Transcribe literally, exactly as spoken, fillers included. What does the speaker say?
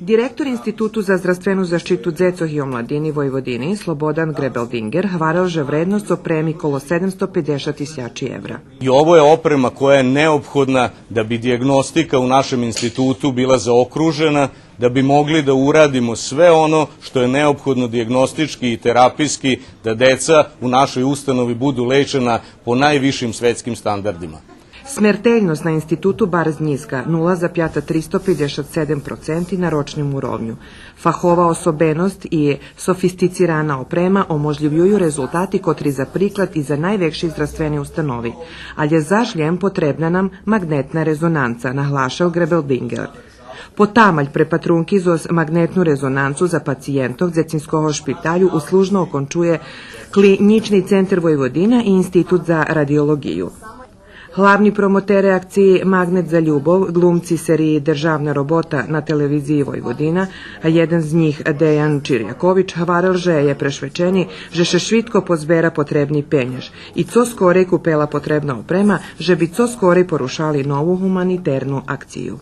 Директор Институту за здравствену защиту дзецох и омладини Войводини Слободан Гребелдингер гварел же вредносц опреми коло седемсто пейдзешат тисячи евра. I ovo je oprema koja je neophodna da bi dijagnostika u našem institutu bila zaokružena, da bi mogli da uradimo sve ono što je neophodno dijagnostički i terapijski da deca u našoj ustanovi budu lečena po najvišim svetskim standardima. Смертельносц на институту барз нїзка, нула запята тристо пейдзешат седем проценти на рочним уровню. Фахова особеносц и софистицирана опрема оможлївюю резултати котри за приклад и за найвекши здравствени установи. Алє за шлєм потребна нам магнетна резонанца, наглашел Гребелдингер. Потамаль препатрунки зоз магнетну резонанцу за пациєнтох дзецинского шпиталю услужно окончує Клинїчни центер Войводина и Институт за радиолоґию. Главни промотери акциї Магнет за любов, глумци сериї Державна робота на телевизиї Войводина, а єден з нїх Деян Чирякович гварел же є прешвечени же ше швидко позбера потребни пенєж и цо скорей купела потребна опрема, же би цо скорей порушали нову гуманитерну акцию.